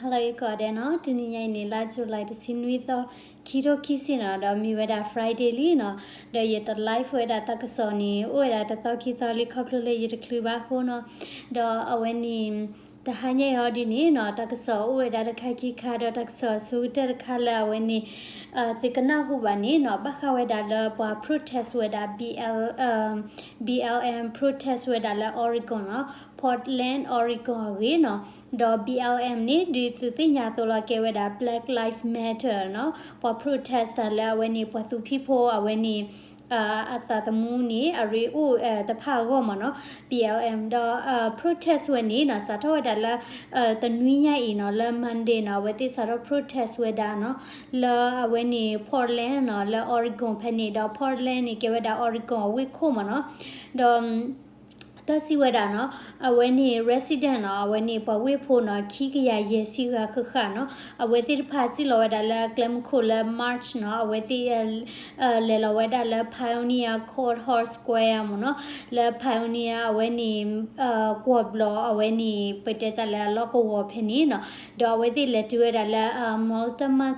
Hello ယကိးဂၤဒဲးနီၤ, တနံၤညါအံၤန့ၣ် လါ July တဆံနွံသီ ခံထိခံဆံနီၤ, ဒီးမ့ၢ်ဝဲဒၣ် Friday လံနီၤ, ဒီးယတ live ဝဲဒၣ်တၢ်ကစီၣ်န့ၣ် အိၣ်ဝဲဒၣ်တသီခံသီလံ ခီဖျိလၢယတချုးဘၣ်အဃိနီၤ, ဒီးအဝဲန့ၣ် တဟါညါအံၤဒ်န့ၣ်နီၤ, တၢ်ကစီၣ်အိၣ်ဝဲဒၣ်တခါခံခါ ဒီးတၢ်ကစီၣ်အဆိကတၢၢ်တခါလၢအဝဲန့ၣ် သုကနၢ်ဟူဘၣ်န့ၣ်နီၤ, ဘၣ်ဃးဝဲဒၣ်လၢပှၤ protest ဝဲဒၣ် BL, BLM protest ဝဲဒၣ်လၢ Oregon နီၤ, Portland Oregon အဂ့ၢ်နီၤ, ဒီး BLM န့ၣ် ဒ်သုသ့ၣ်ညါအသိးလီၤ ကဲဝဲဒၣ် Black Lives Matter နီၤ, ပှၤ protest တၢ်လၢအဝဲန့ၣ် ပှၤသူဖံးဖိအဝဲန့ၣ် အသးသမူန့ၣ် အရ့အိၣ်တဖၣ်အဂီၢ်မ့ၢ်နီၤ, BLM ဒီး protest ဝဲန့ၣ်နီၤ, စးထီၣ်ဝဲဒၣ်လၢ တနွံညါအံၤနီၤ, လၢ Monday နီၤ, အဝဲသ့ၣ်စးထီၣ် protest ဝဲဒၣ်နီၤ, လၢအဝဲန့ၣ် Portland နီၤ, လၢ Oregon ဖဲန့ၣ်, ဒီး Portland န့ၣ် ကဲဝဲဒၣ် Oregon အဝ့ၢ်ခိၣ်မ့ၢ်နီၤ, ဒီး တၢ်စံးဝဲဒၣ်နီၤ, အဝဲန့ၣ် resident နီၤ, အဝဲန့ၣ်ပှၤဝ့ၢ်ဖိနီၤ, ခံကယၤယဲၢ်ဆံဂၤဃၣ်ဃၣ်နီၤ, အဝဲသ့ၣ်တဖၣ်စံၣ်လီၤဝဲဒၣ်လၢကျဲမုၢ်ခိၣ်လၢ March နီၤ, အဝဲသ့ၣ် လဲၤလီၤဝဲဒၣ်လၢ Pioneer Courthouse Square မ့ၢ်နီၤ, လၢ Pioneer အဝဲန့ၣ် ကွီၢ်ဘျီၣ် အဝဲန့ၣ် ပတဲတၢ်လၢအလီၢ်ကဝီၤဖဲန့ၣ်နီၤ, ဒီးအဝဲသ့ၣ်လဲၤတုၤဝဲဒၣ်လၢ Multnomah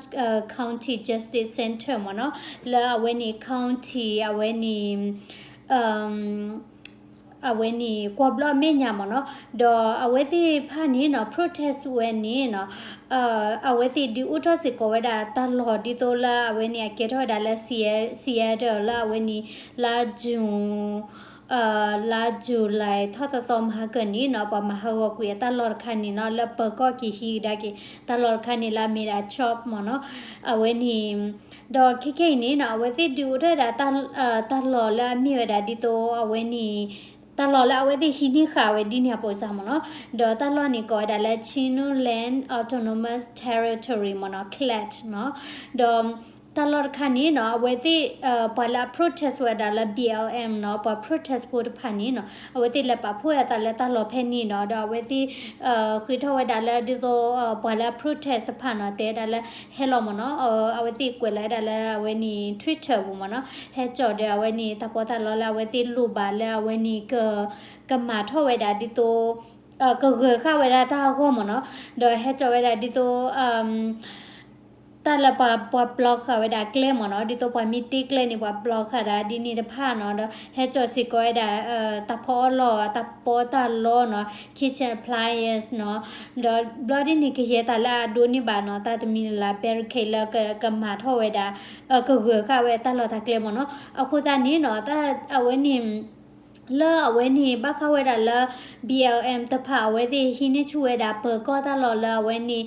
County Justice Center မ့ၢ်နီၤ, လၢအဝဲန့ၣ် county အဝဲန့ၣ် အဝဲန့ၣ် ကွီၢ်ဘျီၣ်အမဲာ်ညါမ့ၢ်နီၤ, ဒီးအဝဲသ့ၣ်တဖၣ်န့ၣ်နီၤ, protest ဝဲန့ၣ်နီၤ, အဝဲသ့ၣ်ဒုးအိၣ်ထီၣ်စ့ၢ်ကီးဝဲဒၣ်တၢ်လီၢ်ဒ်သိးလၢအဝဲန့ၣ် အကဲထီၣ်ဝဲဒၣ်လၢ Seattle လၢအဝဲန့ၣ် လါ June လါ July ထီၣ်သီသီမဟါကၢန့ၣ်နီၤ, ပှၤမၤဟးဂီၤကွံာ်အတၢ်လီၢ်တခါန့ၣ်နီၤ, လၢပၢၤကီၢ်က့ၤဟံးကဒါက့ၤ တၢ်လီၢ်တခါန့ၣ်လၢအမ့ၢ်ဒၣ် CHOP မ့ၢ်နီၤ, အဝဲန့ၣ် ဒီးခဲခဲအံၤန့ၣ်နီၤ, အဝဲသ့ၣ်ဒုးအိၣ်ထီၣ်ဝဲဒၣ် တၢ်လီၢ်လၢအမ့ၢ်ဝဲဒၣ်ဒ်သိးအဝဲန့ၣ် တၢ်လီၢ်လၢအဝဲသ့ၣ်ဟံးန့ၢ်ဃာ်ဝဲဒ်န့ၣ်အပူၤစ့ၢ်မ့ၢ်နီၤ, ဒီးတၢ်လီၢ်န့ၣ်ကိးဝဲဒၣ်လၢ Chinook Land Autonomous Territory မ့ၢ်နီၤ, CLAT နီၤ, ဒီး တၢ်လီၢ်တခါန့ၣ်နီၤ, အဝဲသ့ၣ် ပှၤလၢအ protest ဝဲဒၣ်လၢ BLM နီၤ, ပှၤ protest ဖိတဖၣ်န့ၣ်နီၤ, အဝဲသ့ၣ်လဲၤပာ်ဖှိၣ်အသးလၢတၢ်လီၢ်ဖဲန့ၣ်နီၤ, ဒီးအဝဲသ့ၣ် ဃ့ထီၣ်ဝဲဒၣ်လၢဒ်သိး ပှၤလၢအ protest တဖၣ်နီၤ, တဲဝဲဒၣ်လၢ ဟဲလီၤမ့ၢ်နီၤ, အဝဲသ့ၣ်ကွဲးလီၤဝဲဒၣ်လၢအဝဲန့ၣ် Twitter ပူၤမ့ၢ်နီၤ, ဟဲကၠီၣ်ဒီးအဝဲန့ၣ် တၢ်ပီးတၢ်လီလၢအဝဲသ့ၣ်လိၣ်ဘၣ်လၢအဝဲန့ၣ် ကမၤထီၣ်ဝဲဒၣ်ဒ်သိး ကဂၢၤဃာ်ဝဲဒၣ်တၢ်အဂီၢ်မ့ၢ်နီၤ, ဒီးဟဲကၠီၣ်ဝဲဒၣ်ဒ်သိး တၢ်လၢပှၤ ပှၤ block ဃာ်ဝဲဒၣ်ကျဲမ့ၢ်နီၤ, ဒ်သိးပှၤမ့ၢ်တ့ကျဲန့ၣ် ပှၤ block ဃာ်ဒၣ်ဒ်န့ၣ်တဖၣ်နီၤ, ဒီးဟဲကၠီၣ်စ့ၢ်ကီးဝဲဒၣ် တၢ်ဖီအီၣ်လီၢ် တၢ်ပီးတၢ်လီနီၤ, kitchen appliance နီၤ, ဒီးဘျီဒ်န့ၣ် ကယဲၢ်တၢ်လၢအဒိးန့ၢ်ဘၣ်နီၤ, တၢ်တမံၤလၢ် barricade လၢကမၤထီၣ်ဝဲဒၣ် ကဂၢၤဃာ်ဝဲတၢ်လီၢ်တၢ်ကျဲမ့ၢ်နီၤ, အဃိသတးန့ၣ်နီၤ, တၢ်အဝဲန့ၣ် လၢအဝဲန့ၣ် ဘၣ်ဃးဝဲဒၣ်လၢ BLM တဖၣ် အဝဲသ့ၣ်ဟံးန့ၢ်ဆူၣ်ဝဲဒၣ်ပၢၤကီၢ်တၢ်လီၢ်လၢအဝဲန့ၣ်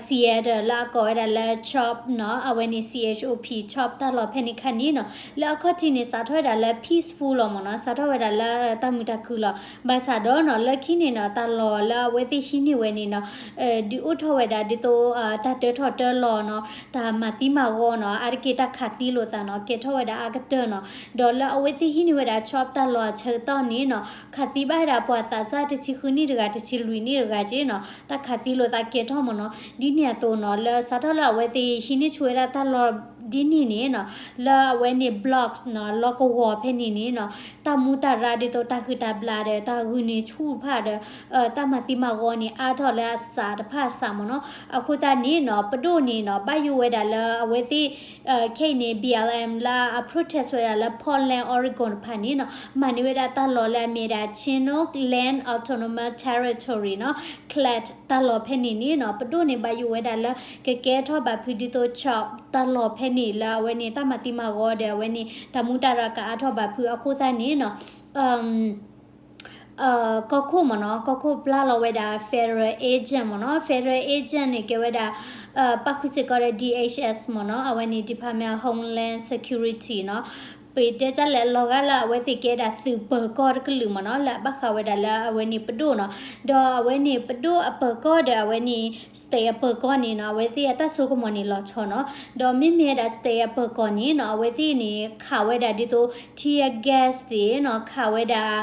Seattle လၢအကိးဝဲဒၣ်လၢ CHOP နီၤ, အဝဲန့ၣ် CHOP CHOP တၢ်လီၢ်ဖဲန့ၣ်ခါန့ၣ်နီၤ, လၢအခီၣ်ထံးန့ၣ် စးထီၣ်ဝဲဒၣ်လၢ peaceful လီၤမ့ၢ်နီၤ, စးထီၣ်ဝဲဒၣ်လၢတၢ်မုာ်တၢ်ခုၣ်လီၤ, ဘၣ်ဆၣ်ဒီးနီၤ လၢခံန့ၣ်နီၤ တၢ်လီၢ်လၢအဝဲသ့ၣ်ဟံးန့ၢ်ဝဲန့ၣ်နီၤ ဒုးအိၣ်ထီၣ်ဝဲဒၣ်ဒ်သိး တၢ်တၢထီၣ်တၢလီၤနီၤ, တၢ်မၤသံမၤဂီၤနီၤ, အါတက့ၢ်တၢ်ခးသံလိာ်သးနီၤ, ကဲထီၣ်ဝဲဒၣ်အါကတၢၢ်နီၤ, ဒီးလၢအဝဲသ့ၣ်ဟံးန့ၢ်ဝဲဒၣ် CHOP တၢ်လီၢ်အဆၢကတီၢ်န့ၣ်နီၤ, ခးသံဘၣ်ဝဲဒၣ်ပှၤသးစၢ်တဆံဃုနံၣ်တဂၤ တဆံလွံၢ်နံၣ်တဂၤက့နီၤ, တၢ်ခးသံလိာ်သးကဲထီၣ်မ့ၢ်နီၤ, ဒ်န့ၣ်အသိးနီၤ လၢစးထီၣ်လၢအဝဲသ့ၣ်ဟံးန့ၢ်ဆူၣ်ဝဲဒၣ်တၢ်လီၢ်ဒ်န့ၣ်န့ၣ်နီၤ, လၢအဝဲန့ၣ် blocks နီၤ လီၢ်ကဝီၤဖဲန့ၣ်န့ၣ်နီၤ, တၢ်မူတၢ်ရၢ်ဒ်သိးတၢ်ဟုၣ်တၢ်ဘျၣ်ဒီး တၢ်ဂုာ်န့ၢ်ဆူၣ်တဖၣ်ဒီး တၢ်မၤသံမၤဂီၤန့ၣ် အါထီၣ်လၢအစးတဖၣ်အစးမ့ၢ်နီၤ, အဃိသတးန့ၣ်နီၤ ပဒိၣ်န့ၣ်နီၤ ဘၣ်ယိၣ်ဝဲဒၣ်လၢအဝဲသ့ၣ် ခဲအံၤန့ၣ် BLM လၢအ protest ဝဲဒၣ်လၢ Portland Oregon တဖၣ်န့ၣ်နီၤ မၤန့ၢ်ဝဲဒၣ်တၢ်လီၢ်လၢအမ့ၢ်ဒၣ် Chinook Land Autonomous Territory နီၤ CLAT တၢ်လီၢ်ဖဲန့ၣ်န့ၣ်နီၤ ပဒိၣ်န့ၣ်ဘၣ်ယိၣ်ဝဲဒၣ်လၢ ကကဲထီၣ်ဘၣ်ဖုးဒ်သိး CHOP တၢ်လီၢ်ဖဲန့ၣ်လၢအဝဲန့ၣ် တၢ်မၤသံမၤဂီၤဒီးအဝဲန့ၣ် တၢ်မူတၢ်ရၢ်ကအါထီၣ်ဘၣ်ဖုးအဃိသတးန့ၣ်နီၤ ကီၢ်ခိၣ်မ့ၢ်နီၤ ကီၢ်ခိၣ်ပျၢ်လီၤဝဲဒၣ် federal agent မ့ၢ်နီၤ federal agent န့ၣ် ကဲဝဲဒၣ် ပၣ်ဃုာ်စ့ၢ်ကီးဒီး DHS မ့ၢ်နီၤ အဝဲန့ၣ် Department of Homeland Security နီၤ ပတဲတၢ်လဲၣ်လီၤဂာ်လၢအဝဲသ့ၣ်ကဲဒၣ်သုးပၢၤကီၢ်တကလုာ်မ့ၢ်နီၤ လၢအဘၣ်ဃးဝဲဒၣ်လၢအဝဲန့ၣ်ပဒိၣ်နီၤ ဒီးအဝဲန့ၣ်ပဒိၣ်အပၢၤကီၢ်ဒီးအဝဲန့ၣ် state အပၢၤကီၢ်န့ၣ်နီၤ အဝဲသ့ၣ်အတၢ်စိကမီၤန့ၣ်လီၤဆီနီၤ ဒီးမ့မ့ၢ်ဝဲဒၣ် state အပၢၤကီၢ်န့ၣ်နီၤ အဝဲသ့ၣ်န့ၣ် ခးဝဲဒၣ်ဒ်သိး tear gas သ့ၣ်နီၤ ခးဝဲဒၣ်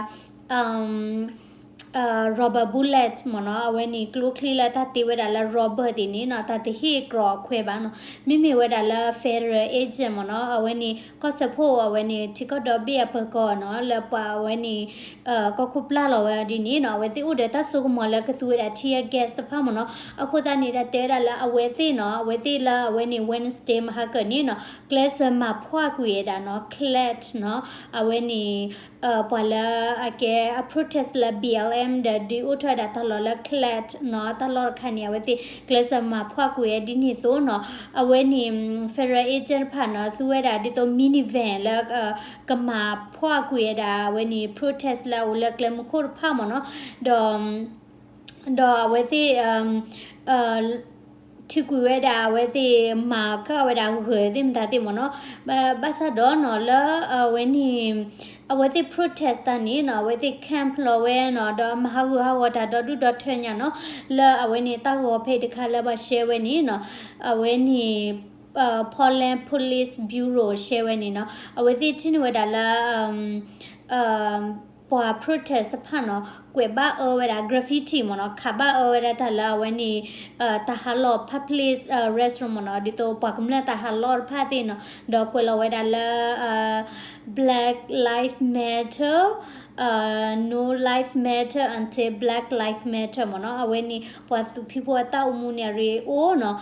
အမ် Robert Bullet မ့ၢ်နီၤ, အဝဲန့ၣ်ကျိချံလၢတၢ်တ့ဝဲဒၣ်လၢ Robert သ့ၣ်န့ၣ်နီၤ, တၢ်တဟ့ၣ်ကြီအခွဲးဘၣ်နီၤ, မ့မ့ၢ်ဝဲဒၣ်လၢ federal agent မ့ၢ်နီၤ, အဝဲန့ၣ် ကီၢ်စၢဖှိၣ်အဝဲန့ၣ် ထံကီၢ်ဒီဘ့ၣ်အပၢၤကီၢ်နီၤ, လၢပှၤအဝဲန့ၣ် ကီၢ်ခိၣ်ပျၢ်လီၤဝဲဒ်န့ၣ်နီၤ, အဝဲသ့ၣ်အိၣ်ဒီးတၢ်စိကမီၤလၢကသူဝဲဒၣ် tear gas တဖၣ်မ့ၢ်နီၤ, အဃိသတးန့ၣ် တၢ်တဲဝဲဒၣ်လၢအဝဲသ့ၣ်နီၤ, အဝဲသ့ၣ်လၢအဝဲန့ၣ် Wednesday မဟါကၢၢ်န့ၣ်နီၤ, ကျဲးစၢးမၤဖှီၣ်ကွံာ်ဝဲဒၣ်နီၤ, Klet နီၤ, အဝဲန့ၣ် ပှၤလၢအကဲအ protest လၢ B L M ဒီးဒုးအိၣ်ထီၣ်ဝဲဒၣ်တၢ်လီၢ်လၢ Klet နီၤ, တၢ်လီၢ်တခါန့ၣ် အဝဲသ့ၣ်ကျဲးစၢးမၤဖှီၣ်ကွံာ်ဝဲဒ်န့ၣ်အသိးနီၤ, အဝဲန့ၣ် federal agent တဖၣ်နီၤ, သူဝဲဒၣ်ဒ်သိး minivan လၢ ကမၤဖှီၣ်ကွံာ်ဝဲဒၣ်အဝဲန့ၣ် protest လၢအအိၣ်လၢကျဲမုၢ်ခိၣ်တဖၣ်မ့ၢ်နီၤ, ဒီး ဒီးအဝဲသ့ၣ် ထုးကွံာ်ဝဲဒၣ်အဝဲသ့ၣ်မၤကၢ်ဝဲဒၣ်ဂၢၤသ့ၣ်မတၤသ့ၣ်မ့ၢ်နီၤ, ဘၣ်ဆၣ်ဒီးနီၤ လၢအဝဲန့ၣ် အဝဲသ့ၣ် protest တၢ်န့ၣ်နီၤ, အဝဲသ့ၣ် camp လီၤဝဲနီၤ, ဒီးမၤဟးဂူာ်ဟးဂီၤတၢ်ဒီဒူၣ်ဒီထၢညါနီၤ, လၢအဝဲန့ၣ်တၢ်ဂီၤဖဲအံၤတခါလၢပှၤရှဲဝဲန့ၣ်နီၤ, အဝဲန့ၣ် Portland Police Bureau ရှဲဝဲန့ၣ်နီၤ, အဝဲသ့ၣ်ထံၣ်န့ၢ်ဝဲဒၣ်လၢ ပှၤ protest တဖၣ်နီၤ, ကွဲးဘၣ်အၢဝဲဒၣ် graffiti မ့ၢ်နီၤ, ခးဘၣ်အၢဝဲဒၣ်တၢ်လၢအဝဲန့ၣ် တၢ်ဟးလီၢ် public restroom မ့ၢ်နီၤ, ဒ်သိးပှၤကမျၢၢ်တၢ်ဟးလီၢ်တဖၣ်သ့ၣ်နီၤ, ဒီးကွဲးလီၤဝဲဒၣ်လၢ Black Lives Matter, No Life Matter until Black Lives Matter မ့ၢ်နီၤ, အဝဲန့ၣ် ပှၤသူးဖံးဖိအတၢ်အိၣ်မူန့ၣ်အရ့အိၣ်နီၤ,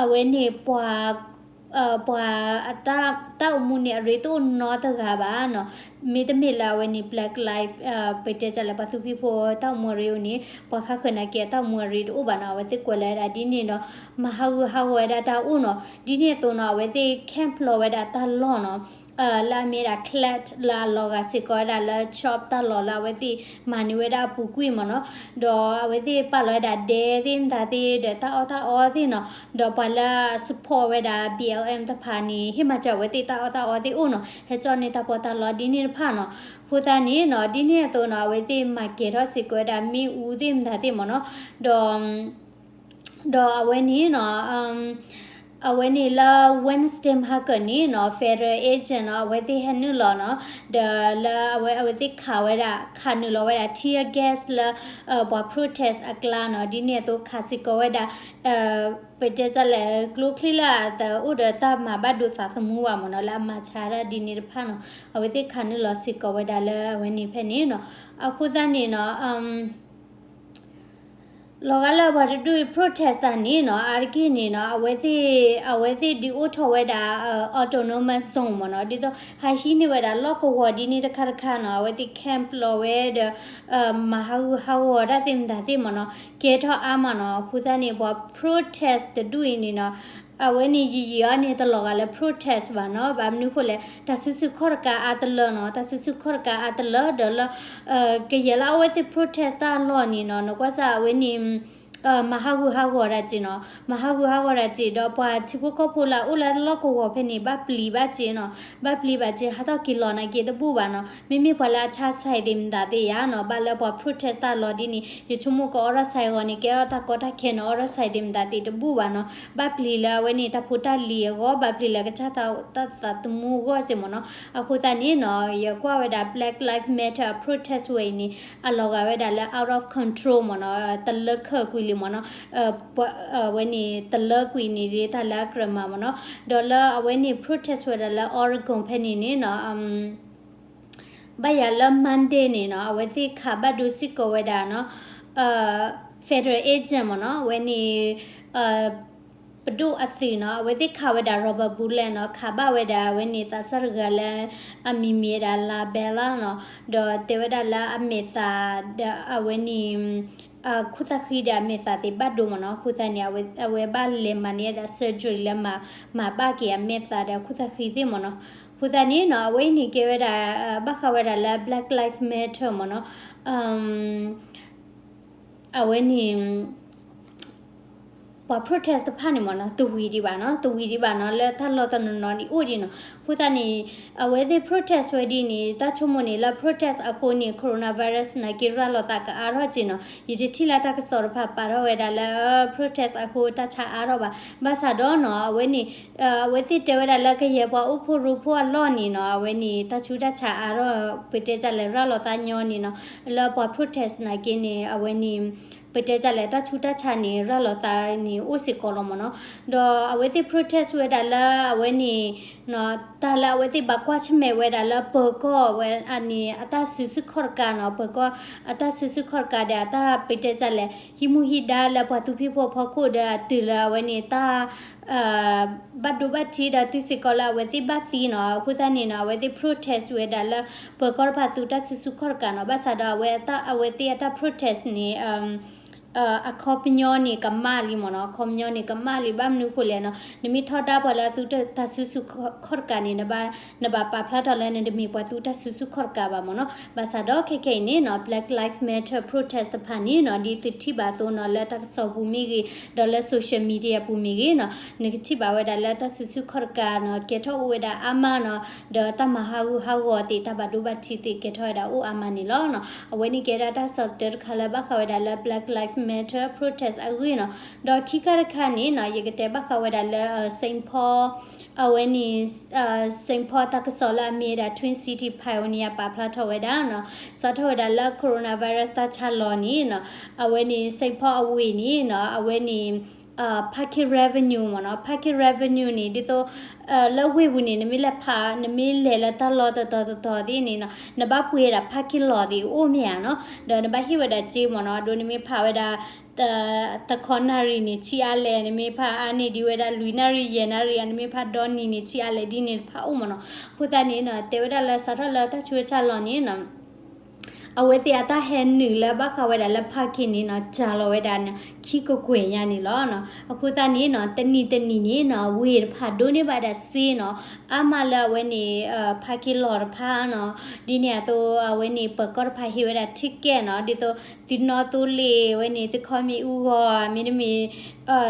အဝဲန့ၣ် ပှၤ ပှၤ တၢ်အိၣ်မူန့ၣ်အရ့တအိၣ်နီတဂၤဘၣ်နီၤ, မ့တမ့ၢ်လၢအဝဲန့ၣ် Black Life ပတဲတၢ်လၢပှၤသူးဖံးဖိတၢ်အိၣ်မူအရ့အိၣ်န့ၣ် ပှၤဃါဃၢၤနာ်က့အတၢ်အိၣ်မူအရ့တအိၣ်ဘၣ်နီၤ, အဝဲသ့ၣ်ကွဲးလီၤဝဲဒၣ်ဒ်န့ၣ်ဒီး မၤဟးဂူာ်ဟးဂီၤဝဲဒၣ်တၢ်အိၣ်နီၤ, ဒ်န့ၣ်အသိးနီၤ အဝဲသ့ၣ် camp လီၤဝဲဒၣ်တၢ်လီၢ်နီၤ, လၢအမ့ၢ်ဒၣ် Klet လၢအလီၤဂာ်စ့ၢ်ကီးဝဲဒၣ်လၢ shop တၢ်လီၢ်လၢအဝဲသ့ၣ်မၤန့ၢ်ဝဲဒၣ်အပူၤကွံာ်မ့ၢ်နီၤ, ဒီးအဝဲသ့ၣ်ပာ်လီၤဝဲဒၣ်ဒဲသ့ၣ်မတၤသ့ၣ်ဒီးတၢ်အီၣ်တၢ်အီသ့ၣ်နီၤ, ဒီးပှၤလၢအ support ဝဲဒၣ် B L M တဖၣ်န့ၣ် ဟ့ၣ်မၤစၢၤအဝဲသ့ၣ်တၢ်အီၣ်တၢ်အီသ့ၣ်အိၣ်နီၤ, ဟဲကၠီန့ၢ်တၢ်ပီးတၢ်လီဒ်န့ၣ်တဖၣ်နီၤ, အဃိသတးန့ၣ်နီၤ ဒ်န့ၣ်အသိးနီၤ အဝဲသ့ၣ်မၤကဲၤထီၣ်စ့ၢ်ကီးဝဲဒၣ်မ့ၣ်အူသ့ၣ်မတၤသ့ၣ်မ့ၢ်နီၤ, ဒီး ဒီးအဝဲန့ၣ်နီၤ အဝဲန့ၣ်လၢ Wednesday မဟါကၢၢ်န့ၣ်နီၤ federal agent နီၤ အဝဲသ့ၣ်ဟဲနုာ်လီၤနီၤ, ဒီးလၢအဝဲ အဝဲသ့ၣ်ခးဝဲဒၣ် ခးနုာ်လီၤဝဲဒၣ် tear gas လၢ ပှၤ protest အကျါနီၤ, ဒ်န့ၣ်အသိးခးစ့ၢ်ကီးဝဲဒၣ် ပတဲတၢ်လဲၣ် ကျိချံလၢအတအိၣ်ဒီးတၢ်မၤဘၣ်ဒိသးသမူဘၣ်မ့ၢ်နီၤ, လၢအမၤဆါဒၣ်ဒ်န့ၣ်တဖၣ်နီၤ, အဝဲသ့ၣ်ခးနုာ်လီၤစ့ၢ်ကီးဝဲဒၣ်လၢအဝဲန့ၣ်ဖဲန့ၣ်နီၤ, အဃိသတးန့ၣ်နီၤ လီၤဂာ်လၢပှၤတဒူၣ်အံၤ protest တၢ်န့ၣ်နီၤ အါတက့ၢ်န့ၣ်နီၤ အဝဲသ့ၣ် အဝဲသ့ၣ်ဒုးအိၣ်ထီၣ်ဝဲဒၣ် autonomous zone မ့ၢ်နီၤ, ဒ်သိးဟးဟံးန့ၢ်ဝဲဒၣ်လီၢ်ကဝီၤဒ်န့ၣ်တခါတခါနီၤ, အဝဲသ့ၣ် camp လီၤဝဲဒီး မၤဟးဂူာ်ဟးဂီၤတၢ်သ့ၣ်မတၤသ့ၣ်မ့ၢ်နီၤ, ကဲထီၣ်အါမးနီၤ, အဃိသတးန့ၣ် ပှၤ protest တဒူၣ်အံၤန့ၣ်နီၤ အဝဲန့ၣ်ယံာ်ယံာ်အီၤန့ၣ် တလီၤဂာ်လၢ protest ဘၣ်နီၤ, ဘၣ်မနုၤဃိလဲၣ် တၢ်စုဆူၣ်ခီၣ်တကးအါတလၢနီၤ, တၢ်စုဆူၣ်ခီၣ်တကးအါတလၢဒီးလၢ ကယဲၢ်လၢအဝဲသ့ၣ် protest တၢ်အလီၢ်န့ၣ်နီၤ, နကွၢ်စၢ်အဝဲန့ၣ် မၤဟးဂူာ်ဟးဂီၤတၢ်က့နီၤ, မၤဟးဂူာ်ဟးဂီၤတၢ်က့ဒီးပှၤထံဖိကီၢ်ဖိလၢအအိၣ်လၢလီၢ်ကဝီၤဖဲန့ၣ် ဘၣ်ပျံၤဘၣ်က့နီၤ, ဘၣ်ပျံၤဘၣ်က့ ဟးထီၣ်က့ၤလီၤနာ်က့တဘူၣ်ဘၣ်နီၤ, မ့မ့ၢ်ပှၤလၢအဆါဆဲးသ့ၣ်မတၤသ့ၣ်ယါနီၤ, ဘၣ်လၢပှၤ protest တၢ်လီၢ်ဒ်န့ၣ် ယဆိကမိၣ်ကအိးထီၣ်ဆဲးအဂီၢ်န့ၣ် ကဲထီၣ်တၢ်ကီတၢ်ခဲနီၤ, အိးထီၣ်ဆဲးသ့ၣ်မတၤသ့ၣ်တဘူၣ်ဘၣ်နီၤ, ဘၣ်ပျံၤလၢအဝဲန့ၣ် တၢ်ဖိတၢ်လံၤအဂီၢ်, ဘၣ်ပျံၤလၢကစၢ်တၢ်သးသမူအဂီၢ်စ့ၢ်မ့ၢ်နီၤ, အဃိသတးန့ၣ်နီၤ ယကွၢ်ဝဲဒၣ် Black Lives Matter အ protest ဝဲအံၤန့ၣ် အလီၤဂာ်ဝဲဒၣ်လၢ out of control မ့ၢ်နီၤ, တလၢခၢၣ်ကွံာ်လံမ့ၢ်နီၤ, အဝဲန့ၣ် တလၢကွံာ်န့ၣ်ဒ်တၢ်လၢအကြၢးမၤမ့ၢ်နီၤ, ဒီးလၢအဝဲန့ၣ် protest ဝဲဒၣ်လၢ Oregon ဖဲန့ၣ်န့ၣ်နီၤ ဘၣ်ယၤလၢ Monday န့ၣ်နီၤ အဝဲသ့ၣ်ခးဘၣ်ဒိစ့ၢ်ကီးဝဲဒၣ်နီၤ federal agent မ့ၢ်နီၤ, အဝဲန့ၣ် ပဒိၣ်အသုးနီၤ, အဝဲသ့ၣ်ခးဝဲဒၣ် Robert Bullet နီၤ, ခးဘၣ်ဝဲဒၣ် အဝဲန့ၣ်သးစၢ်တဂၤလၢ အမံၤမ့ၢ်ဝဲဒၣ် La Bella နီၤ, ဒီးတဲဝဲဒၣ်လၢအမဲာ်သးဒီးအဝဲန့ၣ် ခူၣ်သးဃံဒီးအမဲာ်သးသ့ဘၣ်ဒိမ့ၢ်နီၤ, အဃိသတးန့ၣ် အဝဲဘၣ်လဲၤမၤန့ၢ်ဝဲဒၣ် surgery လၢမၤဘၣ်က့ၤအမဲာ်သးဒီးခူၣ်သးဃံသ့ၣ်မ့ၢ်နီၤ, အဃိသတးန့ၣ်နီၤ အဝဲအံၤန့ၣ်ကဲဝဲဒၣ် ဘၣ်ဃးဝဲဒၣ်လၢ Black Lives Matter မ့ၢ်နီၤ အဝဲန့ၣ် ပှၤ protest တဖၣ်န့ၣ်မ့ၢ်နီၤ တဝံၤဒံးဘၣ်နီၤ တဝံၤဒံးဘၣ်နီၤ လၢတၢ်လီၢ်တနီၤနီၤန့ၣ်အိၣ်ဒံးနီၤ. အဃိသတးန့ၣ် အဝဲသ့ၣ် protest ဝဲဒ်န့ၣ် တၢ်ဆိကမိၣ်န့ၣ် လၢ protest အဃိန့ၣ် coronavirus နာ်က့ရၤလီၤသးကအါထီၣ်က့ၤနီၤ. ယတထံၣ်လၢတၢ်ကစီၣ်တဖၣ်ပာ်ထီၣ်ဝဲဒၣ်လၢ protest အဃိတၢ်ဆါအါထီၣ်ဘၣ်. ဘၣ်ဆၣ်ဒီးနီၤ အဝဲန့ၣ် အဝဲသ့ၣ်တဲဝဲဒၣ်လၢ ကယဲၢ်ပှၤအိၣ်ဖှိၣ်ရိဖှိၣ်အလီၢ်န့ၣ်နီၤ အဝဲန့ၣ် တၢ်ဆူးတၢ်ဆါအါထီၣ် ပတဲဒ်လဲၣ် ရၤလီၤသးညီန့ၣ်နီၤ လၢပှၤ protest နာ်က့န့ၣ် အဝဲန့ၣ် ပတဲဒ်လဲၣ် တၢ်ဆူးတၢ်ဆါန့ၣ် ရၤလီၤသးန့ၣ် အိၣ်စ့ၢ်ကီးလီၤမ့ၢ်နီၤ. ဒီးအဝဲသ့ၣ် protest ဝဲဒၣ်လၢအဝဲန့ၣ် တၢ်လၢအဝဲသ့ၣ်ဘၣ်ကွၢ်ဆၢၣ်မဲာ်ဝဲဒၣ်လၢပၢၤကီၢ်ဝဲန့ၣ် အတၢ်စုဆူၣ်ခီၣ်တကးနီၤ ပၢၤကီၢ်အတၢ်စုဆူၣ်ခီၣ်တကးဒီး အတၢ်ပတဲဒ်လဲၣ် ဟံးမူဟံးဒါလၢပှၤသူဖံးဖိဖီခိၣ်ဒီးအတုၤလၢအဝဲန့ၣ် တၢ် ဘၣ်ဒိဘၣ်ထံးဒီးတုၤစ့ၢ်ကီးလၢအဝဲသ့ၣ်ဘၣ်သံနီၤ. အဃိသတးန့ၣ်နီၤ အဝဲသ့ၣ် protest ဝဲဒၣ်လၢ ပၢၤကီၢ်တဖၣ်သူတၢ်စုဆူၣ်ခီၣ်တကးနီၤ. ဘၣ်ဆၣ်ဒီးအဝဲ အဝဲသ့ၣ်အတၢ် protest န့ၣ် အခီပညီန့ၣ် ကမၣ်လံမ့ၢ်နီၤ. အခီပညီန့ၣ် ကမၣ်လံ ဘၣ်မနုၤဃိလဲၣ်နီၤ နမ့ၢ်ထီဒါပှၤလၢအသူတၢ်စုဆူၣ်ခီၣ်တကးန့ၣ် နဘၣ်ပာ်ဖျါထီၣ်လၢနတမ့ၢ်ပှၤသူတၢ်စုဆူၣ်ခီၣ်တကးဘၣ်မ့ၢ်နီၤ. ဘၣ်ဆၣ်ဒီးခဲခဲအံၤန့ၣ်နီၤ Black Lives Matter protest တဖၣ်န့ၣ်နီၤ ဒ်သုထံၣ်ဘၣ်အသိးနီၤ လၢတၢ်ကစီၣ်ပူၤမ့ၢ်ဂ့ၤ ဒီးလၢ social media ပူၤမ့ၢ်ဂ့ၤနီၤ နကထံၣ်ဘၣ်ဝဲဒၣ်လၢတၢ်စုဆူၣ်ခီၣ်တကးနီၤ ကဲထီၣ်အိၣ်ဝဲဒၣ်အါမးနီၤ ဒီးတၢ်မၤဟးဂူာ်ဟးဂီၤသ့ၣ် တၢ်ဘၣ်ဒိဘၣ်ထံးသ့ၣ် ကဲထီၣ်ဝဲဒၣ်အိၣ်အါမးန့ၣ်လီၤနီၤ. အဝဲန့ၣ်ကဲဒၣ်တၢ်ကစီၣ်တခါလၢဘၣ်ဃးဝဲဒၣ်လၢ Black Lives Matter protest အဂ့ၢ်နီၤ. ဒီးခံခါတခါန့ၣ်နီၤ ယကတဲဘၣ်ဃးဝဲဒၣ်လၢ Saint Paul အဝဲန့ၣ် Saint Paul တၢ်ကစီၣ်လၢအမ့ၢ်ဝဲဒၣ် Twin City Pioneer ပာ်ဖျါထီၣ်ဝဲဒၣ်နီၤ စးထီၣ်ဝဲဒၣ်လၢ coronavirus တၢ်ဆါလီၤန့ၣ်နီၤ အဝဲန့ၣ် Saint Paul အဝ့ၢ်န့ၣ်နီၤ အဝဲန့ၣ် parking revenue မ့ၢ်နီၤ parking revenue န့ၣ် ဒ်သိး လၢဝ့ၢ်ပူၤန့ၣ် နမ့ၢ်လဲၤဖး နမ့ၢ်လဲၤလၢတၢ်လီၢ်တတီၤတတီၤသ့ၣ်န့ၣ်နီၤ နဘၣ်ပှ့ၤဝဲဒၣ် parking lot သ့ၣ်အိၣ်မ့ၢ်ဧါနီၤ ဒီးနဘၣ်ဟ့ၣ်ဝဲဒၣ်စ့မ့ၢ်နီၤ အဒိနမ့ၢ်ဖးဝဲဒၣ် တခီနၣ်ရံၣ်န့ၣ် ဆံးအါလဲၣ် နမ့ၢ်ဖးအါန့ၢ်ဒံးဝဲဒၣ် လွံၢ်နၣ်ရံၣ် ယဲၢ်နၣ်ရံၣ် နမ့ၢ်ဖးဒီနံၤန့ၣ် ဆံးအါလဲၣ် ဒ်န့ၣ်တဖၣ်အိၣ်မ့ၢ်နီၤ. အဃိသတးန့ၣ်နီၤ တဲဝဲဒၣ်လၢစးထီၣ်လၢတၢ်ဆူးတၢ်ဆါလီၤန့ၣ်နီၤ အဝဲသ့ၣ်အတၢ်ဟဲနုာ်လၢဘၣ်ဃးဝဲဒၣ်လၢ parking န့ၣ်နီၤ စှၤလီၤဝဲဒၣ်န့ၣ် ခံကကွဲၢ်ညါန့ၣ်လီၤ. အဃိသတးန့ၣ်နီၤ တနံၤတနံၤန့ၣ်နီၤ ဝ့ၢ်တဖၣ်ဒိးန့ၢ်ဘၣ်ဒၣ်စ့နီၤ အါမးလၢအဝဲန့ၣ် parking lot တဖၣ်နီၤ ဒ်န့ၣ်အသိး အဝဲန့ၣ် ပၢၤကီၢ်တဖၣ်ဟ့ၣ်ဝဲဒၣ် ticket နီၤ ဒ်သိး သုနီၣ်သိလ့ၣ် အဝဲန့ၣ် သုခီမ့ၣ်အူဂီၤ မ့တမ့ၢ်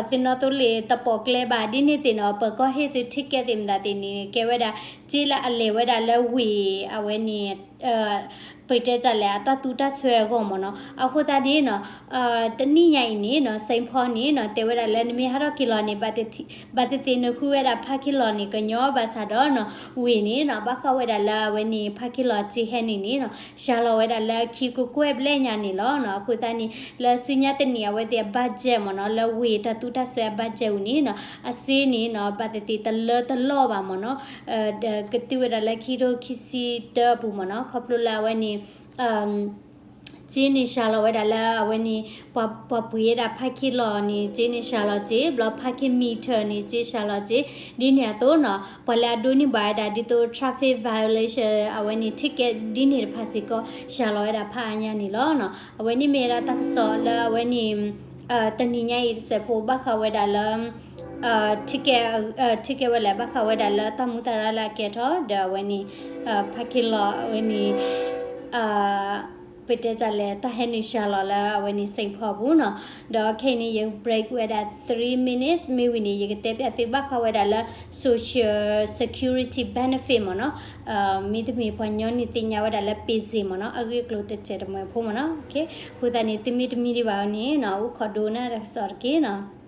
သုနီၣ်သိလ့ၣ်တပိာ်ကျဲဘၣ် ဒ်န့ၣ်သ့ၣ်နီၤ ပၢၤကီၢ်ဟ့ၣ်သု ticket သ့ၣ်မတၤသ့ၣ်န့ၣ် ကဲဝဲဒၣ် စ့လၢအလဲၤဝဲဒၣ်လၢဝ့ၢ် အဝဲန့ၣ် ပတဲတၢ်လဲၣ် အတၢ်သူတၢ်စွဲအဂီၢ်မ့ၢ်နီၤ. အဃိသတးန့ၣ်နီၤ တနံၣ်ညါအံၤန့ၣ်နီၤ Saint Paul န့ၣ်နီၤ တဲဝဲဒၣ်လၢနမ့ၢ်ဟးထီၣ်က့ၤလီၤန့ၣ် ဘၣ်သ့ၣ်သ့ၣ်နဃုဝဲဒၣ် parking lot န့ၣ် ကညီဘၣ်ဆၣ်ဒီးနီၤ ဝ့ၢ်န့ၣ်နီၤ ဘၣ်ဃးဝဲဒၣ်လၢအဝဲန့ၣ် parking lot စ့ဟဲနုာ်န့ၣ်နီၤ စှၤလီၤဝဲဒၣ်လၢခံကကွဲၢ်ဘျဲၣ်ညါန့ၣ်လီၤနီၤ. အဃိသတးန့ၣ် လၢဆူညါတနံၣ်အဝဲသ့ၣ်အ budget မ့ၢ်နီၤ လၢဝ့ၢ်တၢ်သူတၢ်စွဲအ budget အပူၤန့ၣ်နီၤ အစ့န့ၣ်နီၤ ဘၣ်သ့ၣ်သ့ၣ်တလၢတလီၢ်ဘၣ်မ့ၢ်နီၤ ဒီးကတုၤဝဲဒၣ်လၢခံကထိခံဆံတၢအပူၤမ့ၢ်နီၤ ခီဖျိလၢအဝဲန့ၣ် စ့န့ၣ်စှၤလီၤဝဲဒၣ်လၢအဝဲန့ၣ် ပှၤပှ့ၤဝဲဒၣ် parking lot န့ၣ် စ့န့ၣ်စှၤလီၤစ့ ဘျီ parking meter န့ၣ် စ့စှၤလီၤစ့ ဒ်န့ၣ်အသိးနီၤ ပှၤလၢအဒိးန့ၢ်ဘၣ်ဝဲဒၣ်ဒ်သိး traffic violation အဝဲန့ၣ် ticket ဒ်န့ၣ်တဖၣ်စ့ၢ်ကီး စှၤလီၤဝဲဒၣ်ဖးအါညါန့ၣ်လီၤနီၤ. အဝဲန့ၣ်မ့ၢ်ဝဲဒၣ်တၢ်ကစီၣ်လၢအဝဲန့ၣ် တနံၤညါအံၤတစဲးဖိ ဘၣ်ဃးဝဲဒၣ်လၢ ticket ticket ဝဲလဲၣ် ဘၣ်ဃးဝဲဒၣ်လၢတၢ်မူးတၢ်ရၢ်လၢအကဲထီၣ် ဒီးအဝဲန့ၣ် parking lot အဝဲန့ၣ် ပတဲတၢ်လဲၣ် တၢ်ဟဲနုာ်စှၤလီၤလၢအဝဲန့ၣ် Saint Paul ပူၤနီၤ. ဒီးခဲအံၤန့ၣ် ယ break ဝဲဒၣ် three minutes မ့ၢ်ဝံၤန့ၣ် ယကတဲပၠးသုဘၣ်ဃးဝဲဒၣ်လၢ social security benefit မ့ၢ်နီၤ. မ့တမ့ၢ်ပှၤညီနုၢ်သ့ၣ်ညါဝဲဒၣ်လၢ ပ့စ့ၣ် မ့ၢ်နီၤ အဂ့ၢ်အကျိၤတစဲးတမှဲၤဖိမ့ၢ်နီၤ. အဃိသတးန့ၣ် သုမ့ၢ်တမံဒံးဘၣ်န့ၣ်နီၤ အိၣ်ခိးဒိကနၣ်တၢ်ကစီၣ်တက့ၢ်နီၤ.